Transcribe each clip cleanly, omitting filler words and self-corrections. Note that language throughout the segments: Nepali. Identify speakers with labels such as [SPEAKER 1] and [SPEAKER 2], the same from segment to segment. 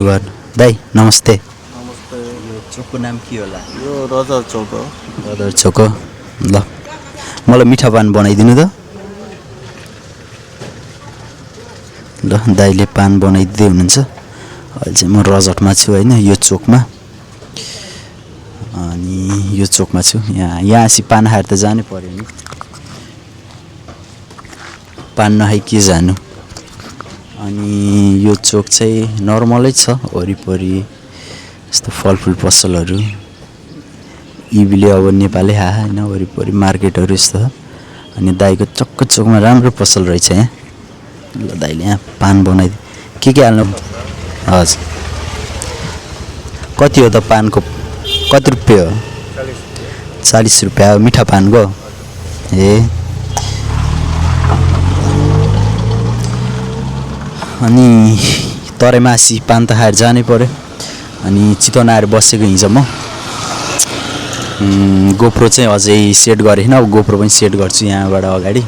[SPEAKER 1] दाई नमस्ते।
[SPEAKER 2] नमस्ते।
[SPEAKER 1] यो चोकको नाम के होला?
[SPEAKER 2] यो रजर चौक हो।
[SPEAKER 1] रजर चोक हो। ल मलाई मिठा पान बनाइदिनु त। ल दाइले पान बनाइदिँदै हुनुहुन्छ। अहिले चाहिँ म रजटमा छु होइन, यो चोकमा। अनि यो चोकमा छु। यहाँसी पान खाएर त जानै पर्यो नि। पान नखाइ के जानु। अनि यो चोक चाहिँ नर्मलै छ, वरिपरि यस्तो फलफुल पसलहरू। इबिले अब नेपालै होइन, वरिपरि मार्केटहरू यस्तो छ। अनि दाइको चक्क चोकमा राम्रो पसल रहेछ यहाँ। ल दाइले यहाँ पान बनाइदिए के हाल्नु? हजुर। कति हो त पानको? कति रुपियाँ हो? 40 रुपियाँ हो मिठा पानको। ए अनि तराईमासी पान त खाएर जानै पर्यो। अनि चितवन आएर बसेको हिजो म। गोप्रो चाहिँ अझै सेट गरेँ होइन, अब गोप्रो पनि सेट गर्छु यहाँबाट अगाडि।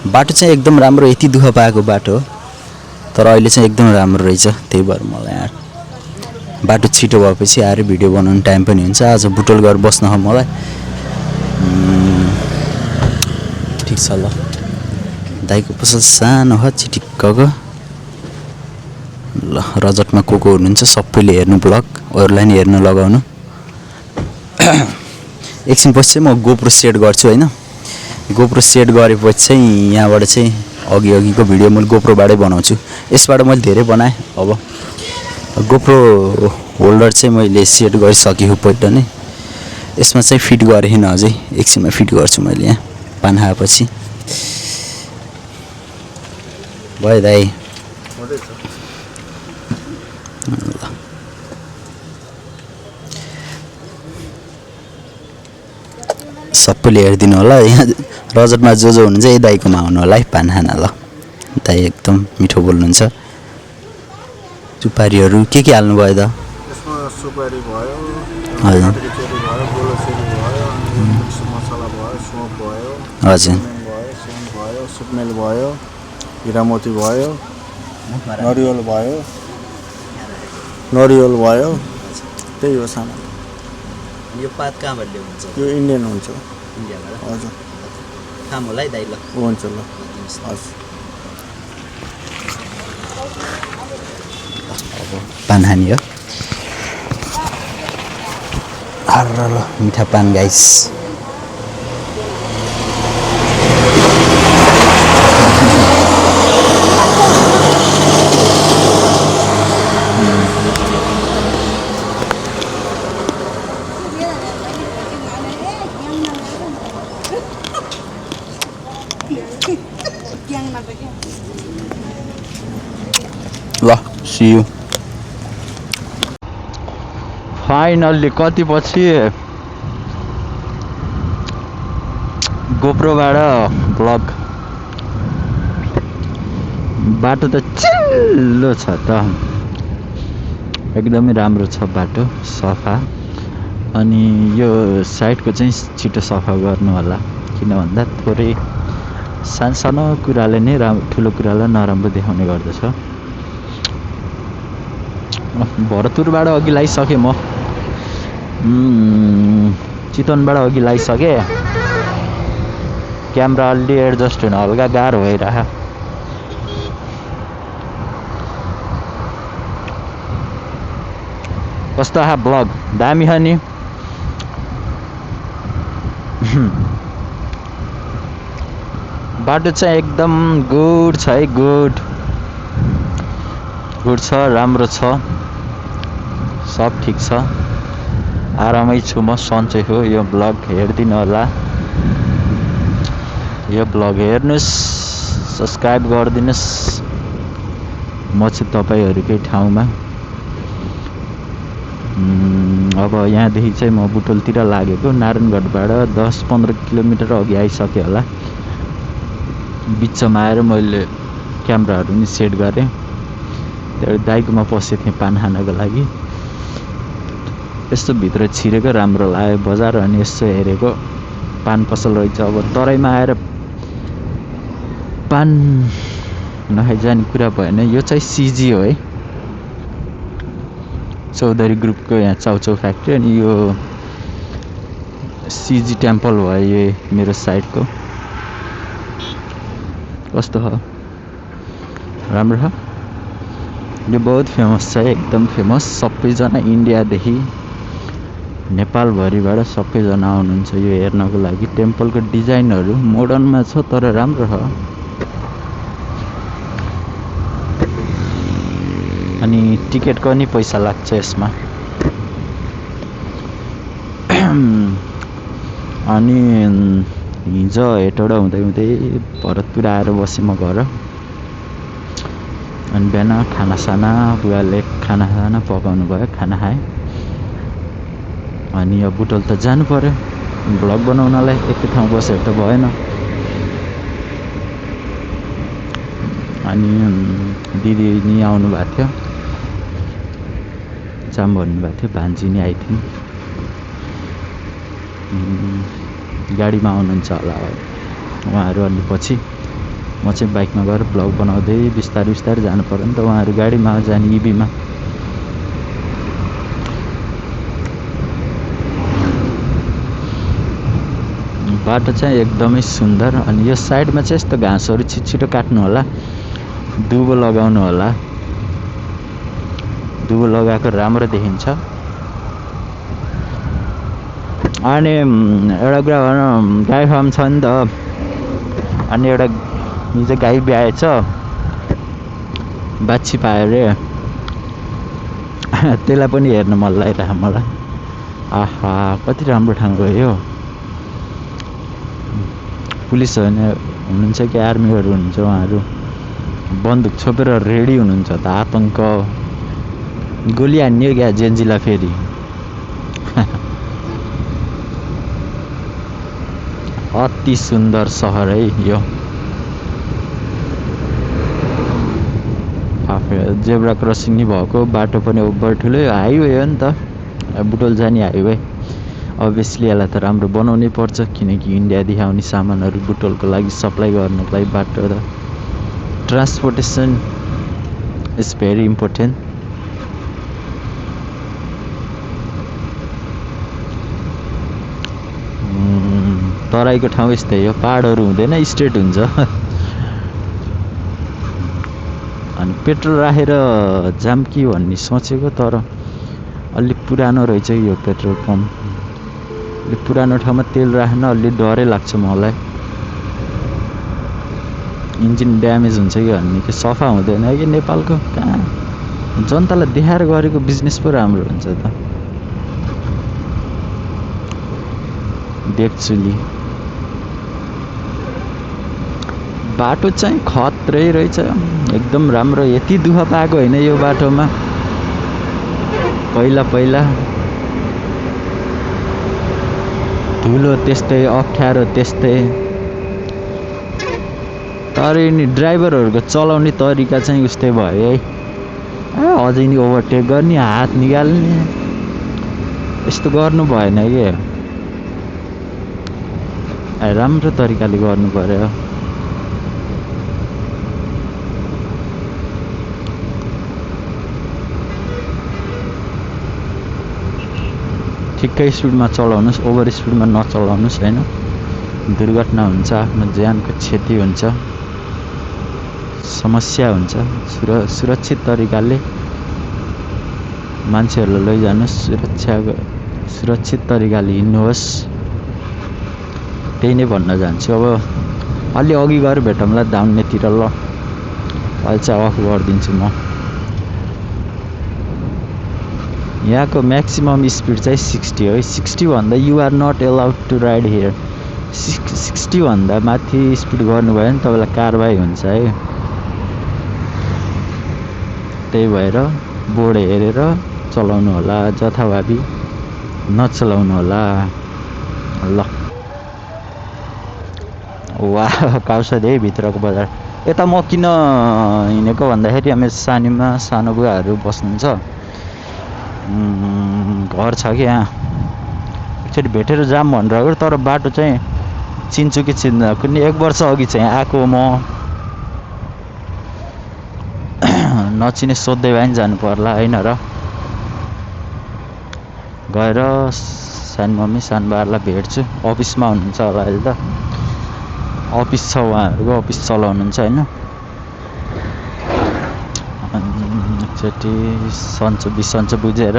[SPEAKER 1] बाटो चाहिँ एकदम राम्रो, यति दुःख पाएको बाटो हो तर अहिले चाहिँ एकदम राम्रो रहेछ। त्यही भएर मलाई यहाँ बाटो छिटो भएपछि आएर भिडियो बनाउनु टाइम पनि हुन्छ। आज बुटोल गएर बस्न हो मलाई। ठिक छ। ल दाइको पसल सानो हो चिटिक्कको। ल रजतमा को हुनुहुन्छ सबैले हेर्नु ब्लग, अरूलाई नि हेर्नु लगाउनु। एकछिनपछि चाहिँ म गोप्रो सेट गर्छु होइन। गोप्रो सेट गरेपछि चाहिँ यहाँबाट चाहिँ अघिको भिडियो मैले गोप्रोबाटै बनाउँछु। यसबाट मैले धेरै बनाएँ। अब गोप्रो होल्डर चाहिँ मैले सेट गरिसकेको पहिला नै। यसमा चाहिँ फिट गरेन अझै, एकछिनमा फिट गर्छु मैले यहाँ पान खाएपछि। भयो दाइ। सबैले हेरिदिनु होला। यहाँ रजतमा जो हुनुहुन्छ यही दाइकोमा आउनु होला है पान खान। ल दाइ एकदम मिठो बोल्नुहुन्छ। सुपारीहरू के हाल्नु भयो त?
[SPEAKER 2] यसमा सुपारी भयो,
[SPEAKER 1] हजुर
[SPEAKER 2] काटेरी भयो, गोलसेरी भयो, अनि मिक्स मसला भयो, सोप भयो,
[SPEAKER 1] हजुर
[SPEAKER 2] सेन्ट भयो, सुकमेल भयो, हिरामोती भयो, नरिवल भयो, त्यही हो सामान।
[SPEAKER 1] यो पात कहाँबाट ल्याउनुहुन्छ?
[SPEAKER 2] यो इन्डियन हुन्छ।
[SPEAKER 1] इन्डियाबाट?
[SPEAKER 2] हजुर।
[SPEAKER 1] काम होला है दाइ। ल
[SPEAKER 2] हुन्छ। ल हस्।
[SPEAKER 1] अब पान खाने हो। ल मिठा पान गाइस। ल सी यू। फाइनल्ली कति पछि गोप्रोबाट ब्लग। बाटो त चिल्लो छ त, एकदमै राम्रो छ बाटो, सफा। अनि यो साइडको चाहिँ छिटो सफा गर्नु होला, किन भन्दा थोरै सानो कुराले नै ठुलो कुरालाई नराम्रो देखाउने गर्दछ। भरतपुरबाट अघि लगाइसकेँ म, चितवनबाट अघि लगाइसकेँ। क्यामेरा अलि एडजस्ट हुन हल्का गाह्रो भइरह। कस्तो आहा ब्लग दामी छ नि। बाटो चाहिँ एकदम गुड छ है, गुड छ, राम्रो छ, सब ठिक छ। आरामै छु म, सन्चै हो। यो ब्लग हेरिदिनु होला, यो ब्लग हेर्नुहोस्, सब्सक्राइब गरिदिनुहोस्। म चाहिँ तपाईँहरूकै ठाउँमा। अब यहाँदेखि चाहिँ म बुटोलतिर लागेको। नारायणगढबाट 10-15 किलोमिटर अघि आइसकेँ होला। बिचमा आएर मैले क्यामेराहरू नि सेट गरेँ। त्यहाँबाट दाइकोमा पसेको थिएँ पान खानको लागि। यस्तो भित्र छिरेको राम्रो लाग्यो बजार। अनि यसो हेरेको पान पसल रहेछ। अब तराईमा आएर पान नखाइ जाने कुरा भएन। यो चाहिँ सिजी हो है, चौधरी ग्रुपको यहाँ चाउचाउ फ्याक्ट्री अनि यो सिजी टेम्पल भयो यो मेरो साइडको कस्तो हो राम्रो छ यो बहुत फेमस छ एकदम फेमस सबैजना इन्डियादेखि नेपालभरिबाट सबैजना आउनुहुन्छ यो हेर्नको लागि टेम्पलको डिजाइनहरू मोडर्नमा छ तर राम्रो छ अनि टिकटको नि पैसा लाग्छ यसमा अनि हिजो हेटौँडा हुँदै हुँदै भरतपुर आएर बसेँ म घर अनि बिहान खानासाना बुवाले खानासाना पकाउनु भयो खाना खाएँ अनि अब बुटोल त जानु पर्यो भ्लग बनाउनलाई एकै ठाउँ बसेर त भएन अनि दिदी नि आउनु भएको थियो जाम भन्नुभएको थियो भान्जी नि आइथिन् गाडीमा आउनुहुन्छ होला उहाँहरू अनि पछि म चाहिँ बाइकमा गएर भ्लग बनाउँदै बिस्तारै बिस्तारै जानु पर्यो नि त उहाँहरू गाडीमा जाने इबीमा बाटो चाहिँ एकदमै सुन्दर अनि यो साइडमा चाहिँ यस्तो घाँसहरू छिटो काट्नु होला दुबो लगाउनु होला दुबो लगाएको राम्रो देखिन्छ अनि एउटा कुरा भनौँ गाई फार्म छ नि त अनि एउटा हिजो गाई ब्याएछ बाछी पायो अरे त्यसलाई पनि हेर्न मन लागिरहेको मलाई आहा कति राम्रो ठाउँ गयो पुलिस हुनुहुन्छ कि आर्मीहरू हुनुहुन्छ उहाँहरू बन्दुक छोपेर रेडी हुनुहुन्छ त आतङ्क गोली हान्ने क्या जेन्जीलाई फेरि अति सुन्दर सहर है यो जेब्रा क्रसिङ नि भएको बाटो पनि ओभर ठुलै हाइवे हो नि त बुटोल जाने हाइवे अभियसली यसलाई त राम्रो बनाउनै पर्छ किनकि इन्डियादेखि आउने सामानहरू बुटोलको लागि सप्लाई गर्नको लागि बाटो त ट्रान्सपोर्टेसन इज भेरी इम्पोर्टेन्ट तराईको ठाउँ यस्तै हो पहाडहरू हुँदैन स्ट्रेट हुन्छ अनि पेट्रोल राखेर जाम कि भन्ने सोचेको तर अलि पुरानो रहेछ यो पेट्रोल पम्प अलि पुरानो ठाउँमा तेल राख्न अलि डरै लाग्छ मलाई इन्जिन ड्यामेज हुन्छ कि भन्ने कि सफा हुँदैन कि नेपालको कहाँ जनतालाई देखाएर गरेको बिजनेस पो राम्रो हुन्छ त देख्छुली बाटो चाहिँ खत्रै रहेछ एकदम राम्रो यति दुःख पाएको होइन यो बाटोमा पहिला पहिला धुलो त्यस्तै अप्ठ्यारो त्यस्तै तर नि ड्राइभरहरूको चलाउने तरिका चाहिँ उस्तै भयो है अझै नि ओभरटेक गर्ने हात निकाल्ने यस्तो गर्नु भएन कि राम्रो तरिकाले गर्नु पर्यो ठिक्कै स्पिडमा चलाउनुहोस् ओभर स्पिडमा नचलाउनुहोस् हैन दुर्घटना हुन्छ आफ्नो ज्यानको क्षति हुन्छ समस्या हुन्छ सुरक्षित तरिकाले मान्छेहरूलाई लैजानुहोस् सुरक्षित तरिकाले हिँड्नुहोस् त्यही नै भन्न जान्छु अब अलि अघि गएर भेटौँला दाउनेतिर ल अहिले चाहिँ अफ गरिदिन्छु म यहाँको म्याक्सिमम स्पिड चाहिँ 60 हो 60 भन्दा you are not allowed to ride here 60 भन्दा माथि स्पिड गर्नुभयो भने तपाईँलाई कारबाही हुन्छ है त्यही भएर बोर्ड हेरेर चलाउनु होला जथाभावी नचलाउनु होला ल वाह काउसदी है भित्रको बजार यता म किन हिँडेको भन्दाखेरि हामी सानीमा सानो बुवाहरू बस्नुहुन्छ घर छ कि यहाँ एकचोटि भेटेर जाम भनेर तर बाटो चाहिँ चिन्छु कि चिन्दैन कुनै 1 वर्ष अघि चाहिँ आएको म नचिने सोध्दै भए नि जानु पर्ला हैन र गएर सानो मम्मी सानो बाबालाई भेट्छु अफिसमा हुनुहुन्छ होला अहिले त अफिस छ उहाँहरूको अफिस चलाउनुहुन्छ होइन एकचोटि सन्चो बिसन्चो बुझेर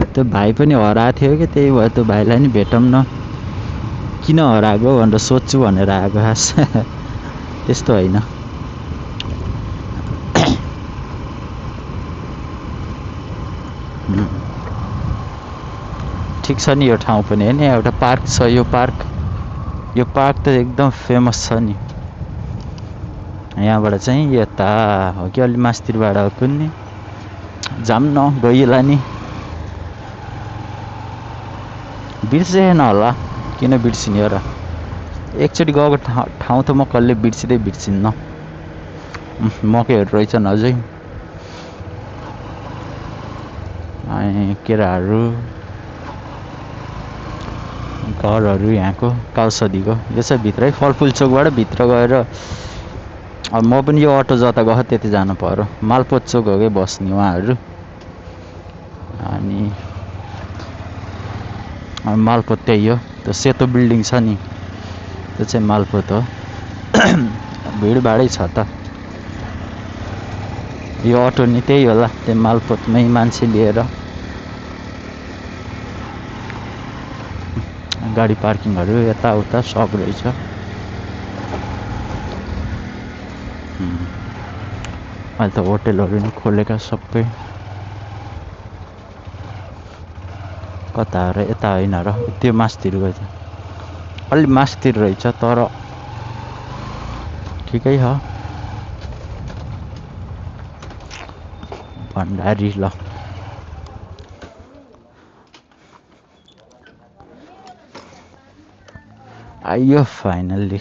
[SPEAKER 1] त्यो भाइ पनि हराएको थियो कि त्यही भएर त्यो भाइलाई नि भेटौँ न किन हराएको भनेर सोध्छु भनेर आएको खास त्यस्तो होइन ठिक छ नि यो ठाउँ पनि होइन एउटा पार्क छ यो पार्क त एकदम फेमस छ नि यहाँबाट चाहिँ यता हो कि अलि मास्तिरबाट कुन्नी जाऊँ न गइएला नि बिर्सेन होला किन बिर्सिने र एकचोटि गएको ठाउँ त म कहिले बिर्सिन्न मकैहरू रहेछन् अझै केराहरू घरहरू यहाँको काउसदीको यो चाहिँ भित्रै फलफुल चोकबाट भित्र गएर अब म पनि यो अटो जता गएको त्यति जानु पर्यो मालपोत चोक हो कि बस्ने उहाँहरू अनि मालपोत त्यही हो त्यो सेतो बिल्डिङ छ नि त्यो चाहिँ मालपोत हो भिडभाडै छ त यो अटो नि त्यही होला त्यो मालपोतमै मान्छे लिएर गाडी पार्किङहरू यताउता सब रहेछ अहिले त होटेलहरू नि खोलेका सबै कता र यता होइन र त्यो मास्तिर गएछ अलि मास्तिर रहेछ तर ठिकै छ भण्डारी ल आइयो फाइनल्ली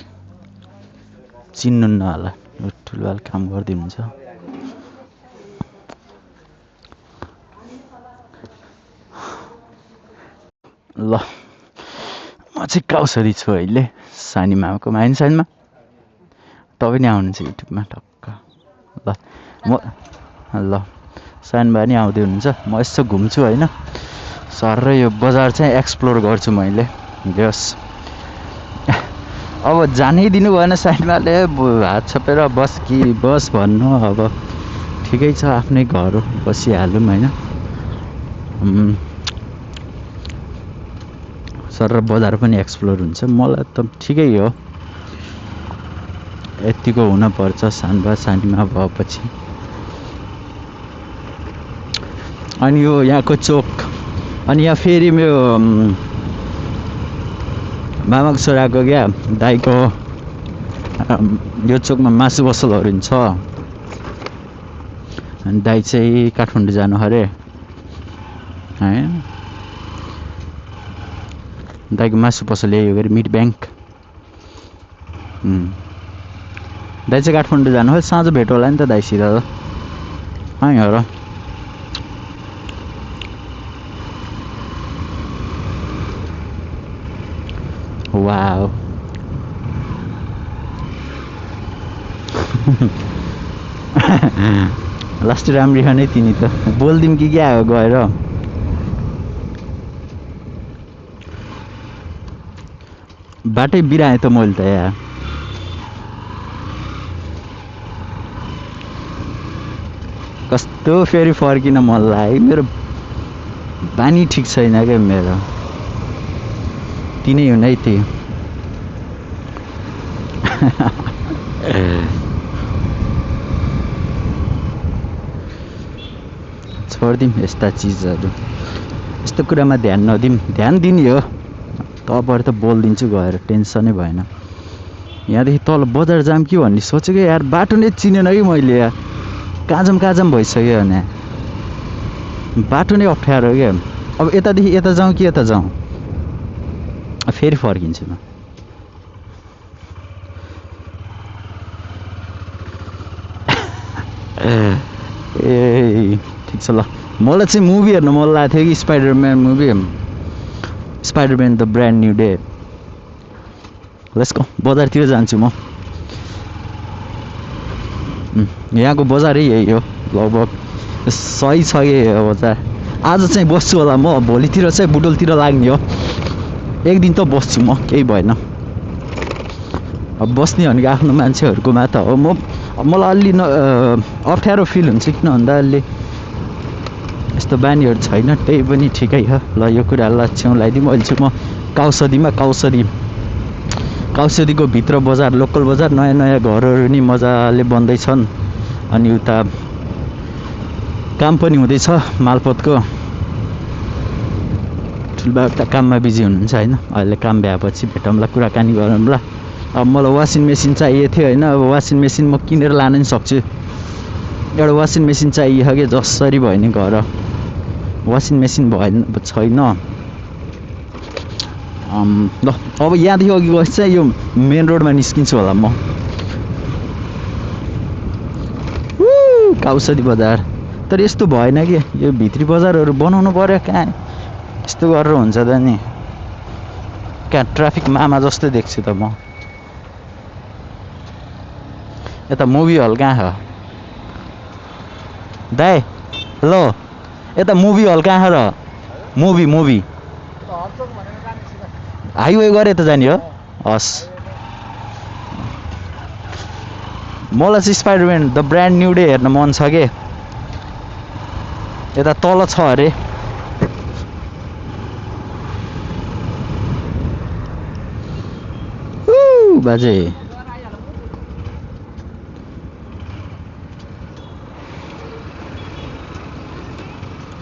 [SPEAKER 1] चिन्नुहुन्न होला ठुलो काम गरिदिनुहुन्छ ल म चाहिँ काउसरी छु अहिले सानी मामाको माइन साइनमा तपाईँ नि आउनुहुन्छ युट्युबमा टक्क ल म ल सानो भए नि आउँदै हुनुहुन्छ म यसो घुम्छु होइन सर र यो बजार चाहिँ एक्सप्लोर गर्छु मैले यस अब जानै दिनु भएन साइडमाले हात छपेर बस कि बस भन्नु अब ठिकै छ आफ्नै घर हो बसिहालौँ होइन सर र बजार पनि एक्सप्लोर हुन्छ मलाई त ठिकै हो यतिको हुनपर्छ सानबा सानीमा भएपछि अनि यो यहाँको चोक अनि यहाँ फेरि मेरो मामाको छोराको क्या दाइको यो चोकमा मासु पसलहरू छ अनि दाइ चाहिँ काठमाडौँ जानु अरे है दाइको मासु पसल यही हो गरी मिट ब्याङ्क दाइ चाहिँ काठमाडौँ जानु है साँझ भेट होला नि त दाइसित त है हो र वाउ लास्ट राम्री खाने तिनी त बोलिदिउँ कि क्या हो गएर बाटै बिराएँ त मैले त यहाँ कस्तो फेरि फर्किन मन लाग्यो मेरो बानी ठिक छैन क्या मेरो तिनै हुनै थियो छोडिदिउँ यस्ता चिजहरू यस्तो कुरामा ध्यान नदिउँ ध्यान दिने हो तबबाट त बोलिदिन्छु गएर टेन्सनै भएन यहाँदेखि तल बजार जाम कि भन्ने सोचेको यार बाटो नै चिनेन कि मैले यहाँ काजम भइसक्यो भने बाटो नै अप्ठ्यारो क्या अब यतादेखि यता जाउँ कि यता जाउँ फेरि फर्किन्छु म ए ठिक छ ल मलाई चाहिँ मुभी हेर्नु मन लागेको थियो कि Spider-Man movie Spider-Man the brand new day let's go बजारतिर जान्छु म यहाँको बजारै यही हो लगभग सही छ कि बजार
[SPEAKER 3] आज चाहिँ बस्छु होला म, भोलितिर चाहिँ बुटोलतिर लाग्ने हो। एक दिन त बस्छु म, केही भएन। अब बस्ने भनेको आफ्नो मान्छेहरूकोमा त हो। मलाई अलि अप्ठ्यारो फिल हुन्छ, किन भन्दा अलि यस्तो बानीहरू छैन, त्यही पनि ठिकै हो। ल यो कुरालाई छेउ लगाइदिउँ। अहिले चाहिँ म काउसदीको भित्र बजार, लोकल बजार, नयाँ नयाँ घरहरू नि मजाले बन्दैछन्। अनि उता काम पनि हुँदैछ मालपोतको। ठुलबा त काममा बिजी हुनुहुन्छ होइन, अहिले काम भ्याएपछि भेटौँला, कुराकानी गरौँला। अब मलाई वासिङ मेसिन चाहिएको थियो होइन, अब वासिङ मेसिन म किनेर लान नि सक्छु। एउटा वासिङ मेसिन चाहियो कि जसरी भयो नि, घर वासिङ मेसिन छैन। ल अब यहाँदेखि अघि गएपछि चाहिँ यो मेन रोडमा निस्किन्छु होला म। काउसदी बजार तर यस्तो भएन कि, यो भित्री बजारहरू बनाउनु पर्यो। कहाँ यस्तो गरेर हुन्छ त नि, कहाँ ट्राफिक मामा जस्तै देख्छु त म। यता मुभी हल कहाँ छ दाइ? हेलो, यता मुभी हल कहाँ छ र? मुभी हाइवे गरे त जाने हो? हस्, मलाई चाहिँ Spider-Man the brand new day हेर्न मन छ के। यता तल छ अरे। बाजे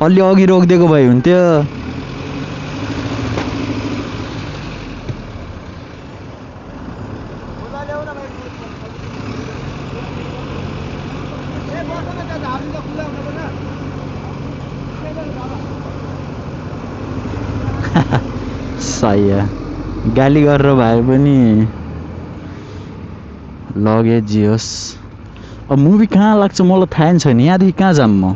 [SPEAKER 3] अलि अघि रोकिदिएको भए हुन्थ्यो। सही गाली गरेर भए पनि लगेज होस्। अब मुभी कहाँ लाग्छ मलाई थाहा नि छैन, यहाँदेखि कहाँ जाऊँ म?